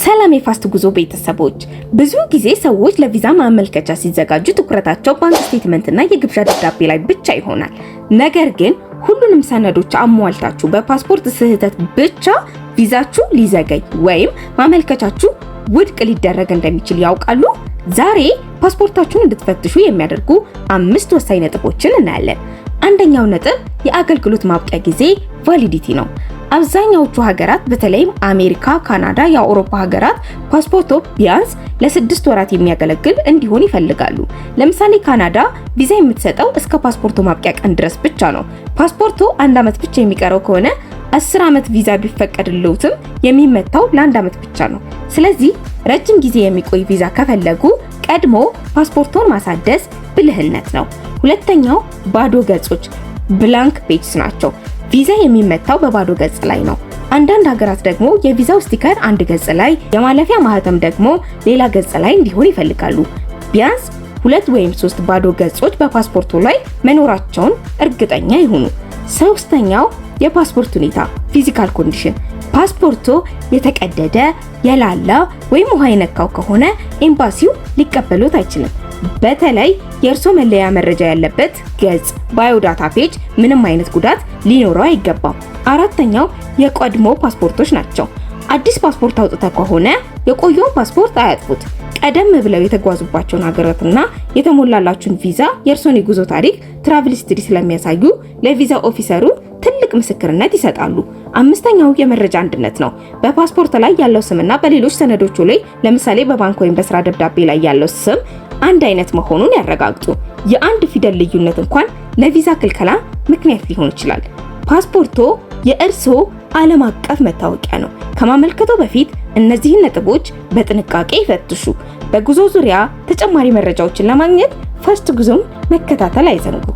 ሰላም የፋስት ጉዞ ቤተሰቦች፣ ብዙ ጊዜ ሰዎች ለቪዛ ማመልከቻ ሲዘጋጁ ትኩረታቸው bank statement እና የግብዣ ደብዳቤ ላይ ብቻ ይሆናል። ነገር ግን ሁሉንም ሰነዶች አሟልታችሁ በፓስፖርት ስህተት ብቻ ቪዛችሁ ሊዘገይ ወይም ማመልከቻችሁ ውድቅ ሊደረግ እንደሚችል ያውቃሉ? ዛሬ ፓስፖርታችሁን እንድትፈትሹ የሚያደርጉ አምስት ወሳኝ ነጥቦችን እናያለን። አንደኛው ነጥብ የአገልግሎት ማብቂያ ጊዜ validity ነው። አብዛኛዎቹ ሀገራት በተለይም አሜሪካ፣ ካናዳ፣ የአውሮፓ ሀገራት ፓስፖርቶ ቢያንስ ለ6 ወራት የሚያገለግል እንዲሆን ይፈልጋሉ። ለምሳሌ ካናዳ ቪዛ የምትሰጠው እስከ ፓስፖርቶ ማብቂያ ቀን ድረስ ብቻ ነው። ፓስፖርቶ አንድ ዓመት ብቻ የሚቀረው ከሆነ 10 ዓመት ቪዛ ቢፈቀድልዎትም የሚመታው ለአንድ ዓመት ብቻ ነው። ስለዚህ ረጅም ጊዜ የሚቆይ ቪዛ ከፈለጉ ቀድሞ ፓስፖርቶን ማሳደስ ብልህነት ነው። ሁለተኛው ባዶ ገጾች blank pages ናቸው። ቪዛ የሚመታው በባዶ ገጽ ላይ ነው። አንዳንድ ሀገራት ደግሞ የቪዛው sticker አንድ ገጽ ላይ፣ የማለፊያ ማህተም ደግሞ ሌላ ገጽ ላይ እንዲሆን ይፈልጋሉ። ቢያንስ ሁለት ወይም ሶስት ባዶ ገጾች በፓስፖርቱ ላይ መኖራቸውን እርግጠኛ ይሁኑ። ሶስተኛው የፓስፖርት ሁኔታ physical condition። ፓስፖርቶ የተቀደደ፣ የላላ ወይም ውሃ የነካው ከሆነ ኤምባሲው ሊቀበሎት አይችልም። በተለይ የእርሶ መለያ መረጃ ያለበት ገጽ biodata page ምንም አይነት ጉዳት ሊኖረው አይገባም። አራተኛው የቀድሞ ፓስፖርቶች ናቸው። አዲስ ፓስፖርት አውጥተው ከሆነ የቆየውን ፓስፖርት አያጥፉት። ቀደም ብለው የተጓዙባቸውን ሀገራትና የተሞላላችሁን ቪዛ የእርሶን የጉዞ ታሪክ travel history ስለሚያሳዩ ለቪዛ officer ኡ ትልቅ ምስክርነት ይሰጣሉ። አምስተኛው የመረጃ አንድነት ነው። በፓስፖርት ላይ ያለው ስምና በሌሎች ሰነዶቹ ላይ፣ ለምሳሌ በባንክ ወይም በስራ ደብዳቤ ላይ ያለው ስም አንድ አይነት መሆኑን ያረጋግጡ። የአንድ ፊደል ልዩነት እንኳን ለቪዛ ክልከላ ምክንያት ሊሆን ይችላል። ፓስፖርቶ የእርስዎ ዓለም አቀፍ መታወቂያ ነው። ከማመልከቶ በፊት እነዚህን ነጥቦች በጥንቃቄ ይፈትሹ። በጉዞ ዙሪያ ተጨማሪ መረጃዎችን ለማግኘት ፋስት ጉዞን መከታተል አይዘንጉ።